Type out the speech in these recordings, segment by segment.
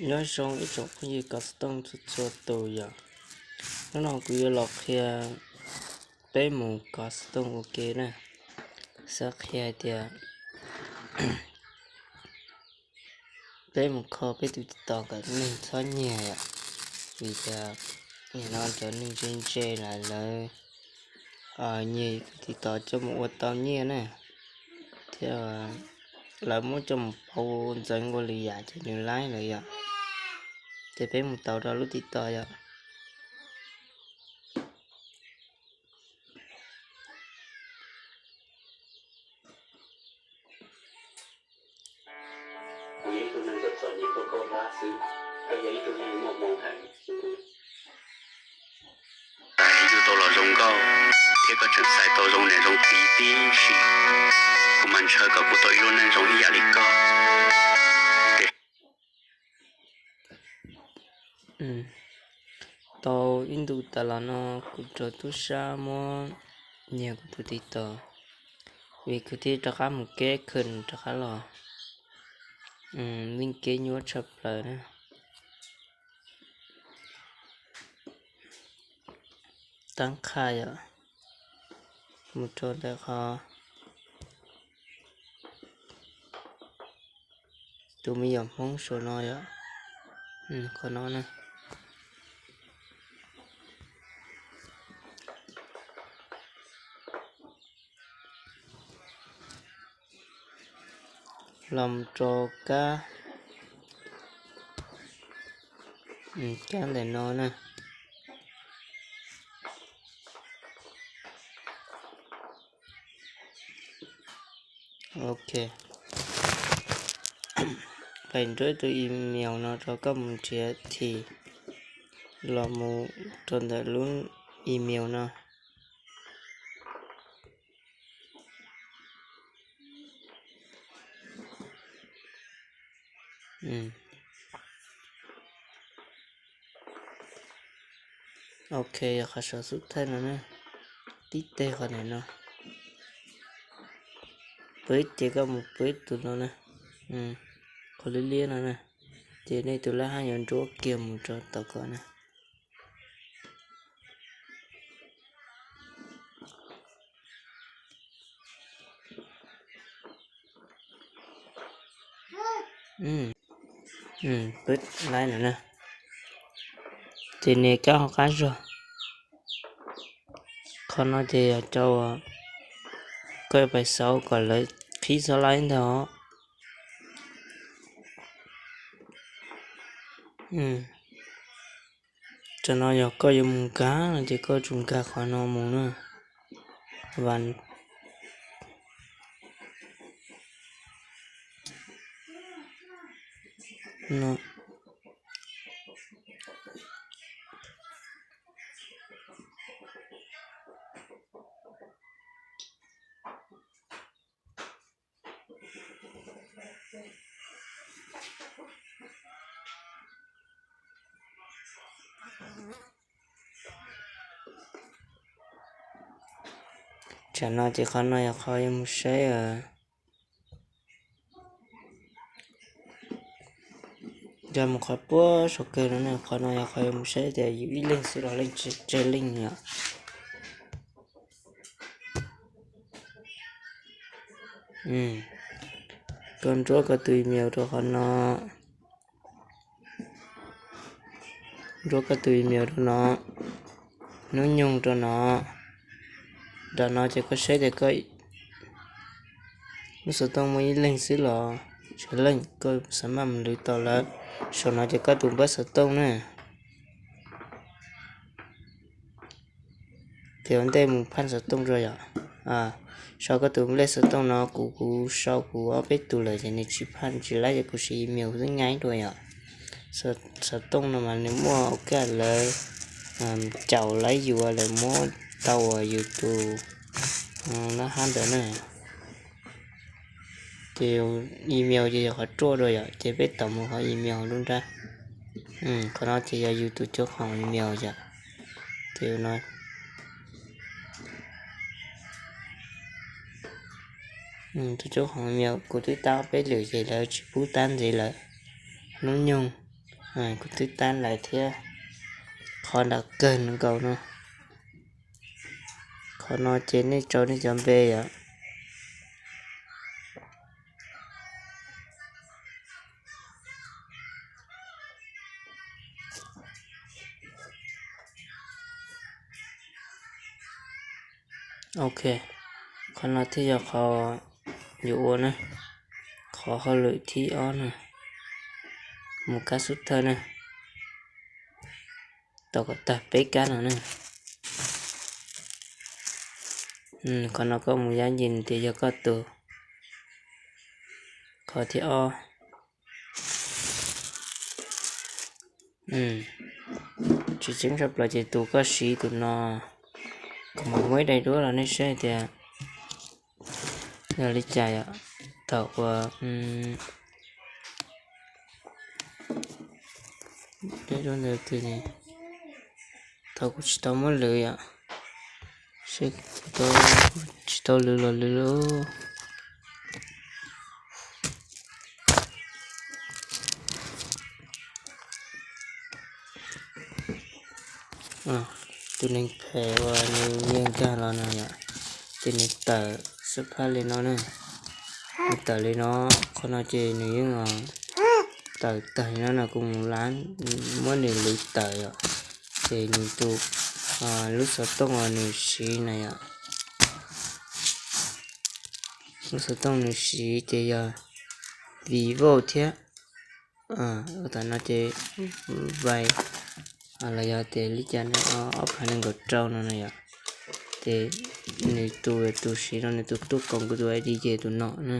Nyob zoo ib tsoom phooj ywg kov xov tooj txhua txhua tus yom. Hnub no kuv yuav los qhia peb mus kov xov tooj ua ke na. Xav qhia hais tias peb mus kho peb tus TikTok kom neeg txhob nyiag yom. Vim tias nim no cov neeg ntse ntse lawm lawv nyiag TikTok coj mus ua tau nyiaj na, thiab lawv muab coj mus pauv ntxeev ua lwm yam ces nws laib lawm yom. Ces peb mus tau rau lub TikTok yom. Kuv yog ib tug neeg txom txom nyem tuaj koj hlab xwb, koj yog ib tug neeg muaj hmoo heev. Yus tau los zoo nkauj thiab koj tseem xaiv tau zoo niam zoo txiv tib si, kuv mas ntshaw kom kuv tau ib lub neej zoo ib yam li koj. Tau ib ntus tas los no kuv raug tub sab muab nyiag kuv tus TikTok, vim kuv thiaj rov qab mus keb khwm rov qab los. Leej kev nyuaj tshaj plaws na. Tab qha yom, mus rau ntawm qhov tus me nyuam Hmoob saum no yom, qhov no na. Los mus rau kab, kab ntawm no na. Ok, pais nruab tus email no rau koj mus nrhiav this, los mus rau ntawm lub email no. Ok, yog qhov saum xub thawj no na, tib teg qhov ntawm no, peb ces koj mus peb tus no na, qhov liab liab no na, ces nej tus lab hab yuav nruab kiag mus rau tom ko na. Peb laib no na, ces nias kab hauv qab zog. Qhov no ces yog cov uas koj yuav pais xauv kom lawv qhib xov laib ntag os. Tam no yog koj yuav mus nkag no ces koj tsum nkag qhov no mus na. Vas no. Tsam no ces qhov no yog qhov yuav mus saib. Yog mus qhov puag saum kawg no ne, qhov no yog qhov yuav mus saib tias yus ib leeg xwb los leej twg tsawg leej yom. Koj nruab koj tus email rau qhov no. Nruab koj tus email rau no, hnub nyoog rau no. Nram no ces koj saib tias koj lub xov tooj muaj ib leeg xwb los tsawg leej, koj xav maj mus lwv tau lawm. Saum no ces koj tus npawb xov tooj na. Ces ua ntej mus phaj xov tooj rau yom. Sau koj tus npawb xov tooj no, kuv kuv sau kuv ob peb tus lawm ces nws tsis phaj tsis laib ces kuv siv email xwb nyaib dua yom. Xov tooj no mas nws muaj ua kaj lawv caum laib yus lawv muab tau uas yus tus lab hab ntawd na. Ces email ces yog qhov ruaj dua yom, ces peb tau mus qhov email lub nrab. Qhov no ces yog yus tus cuab khoom email yom. Ces no tus cuab khoom email kuv twb tab peb lwm ces lawv tsis pub tab ntxiv lawm. Hnub nyoog, Kuv twb tab lais thiab. Qhov nram kawg nkaus no. Qhov no ces nej tso nej cov npe yom. Ok, qhov no thiaj yog qhov yuav ua na. Qhov hauj lwm thib ob na, mus kab xub thawj na, tau kom tag peb kab no na. Qhov no koj mus yab nce nws tias yog koj tus. Qhov thib ob, tsis tseeb tshaj plaws ces tus koj siv tus no, kuv mam muab ib daim duab los nej saib tias yog li cas yom. Thaum uas thaum kuv tsis tau muab lwv yom, tsis tau lwv los lwv lauj. Tus neeg phem uas nws nyiag nkag los no yom, ces nws tawm xab phab li no na. Nws tawm li no, qhov no ces nws yeej tawm tag li no no, kuv mus lab muab nws lwv tawm yom. Ces nws tus lub xov tooj uas nws siv na yom, lub xov tooj nws siv ces yog Vivo thiab. Tam no ces vais los yog tias li cas ne, ob phav nees nkaum rau no no yom. Ces nws tus, tus siv no nws tus tuaj koom kuv tus ID ces tus no na.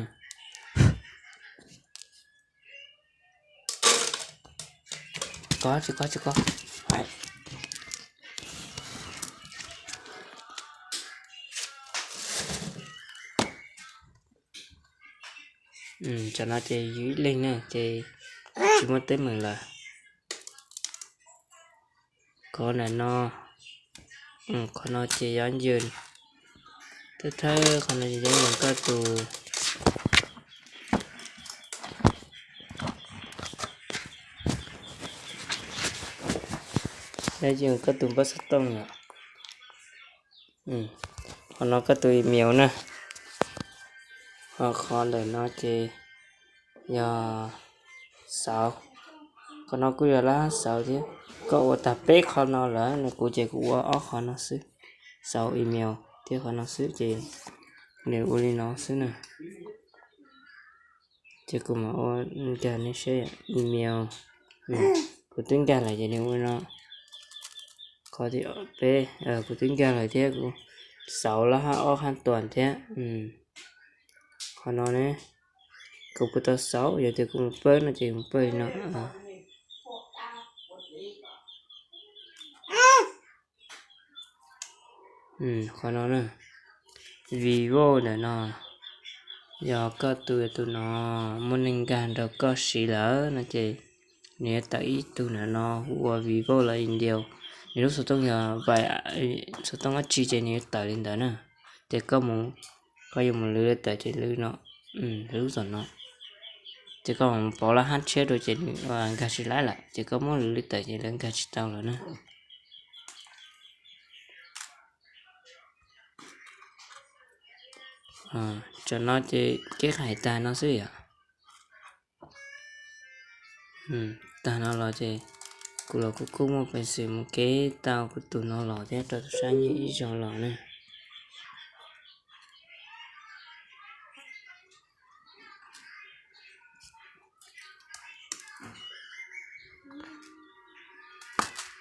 Kov tsis kov tsis kov. Tam no ces yus ib leeg na ces tsis muaj teeb meem lawm. Kov ntawm no, qhov no ces yuav nce, thawj thawj qhov no ces yuav nce koj tus, yuav nce koj tus npawb xov tooj yom. Qhov no koj tus email na. Ho qhov ntawm no ces yog xauv. Qhov no kuj yog lab xauv thiab. Koj ua tag peb qhov no lawm no, kuv ces kuv ua ob qhov no xwb, xauv email thiab qhov no xwb ces nws ua li no xwb na. Ces kuv mam ua nkag nej seb email. Kuv twb nkag lawm ces nws ua no. Qhov thib peb, kuv twb nkag lawm thiab kuv xauv lab hab ob hab tuam thiab. Qhov no ne, kuv puas tau xauv, yog tias kuv mus pawb no ces mus pawb li no. Qhov no na, Vivo ntawm no, yog koj tus, tus no muaj neeg nkag nrog koj siv lawm no ces nws yuav tawm ib tug ntawm no hu ua Vivo los Intel. Nws lub xov tooj yog vais, xov tooj dab tsi ces nws yuav tawm li ntawd na. Ces koj mus, koj yuav mus lwv li tawm ces lwv no, lwv lub tom no. Ces koj mus pauv lab hab tshiab rau ces nws nkag tsis laib lawm, ces koj muab lwv li tawm ces lawv nkag tsis tau lawm na. Tam no ces keb hais tag no xwb yom. Tag no los ces kuv los kuj kuj muaj peev xwm mus keb tau kuv tus no los thiab rau tus sab nyiag ib zaug los na.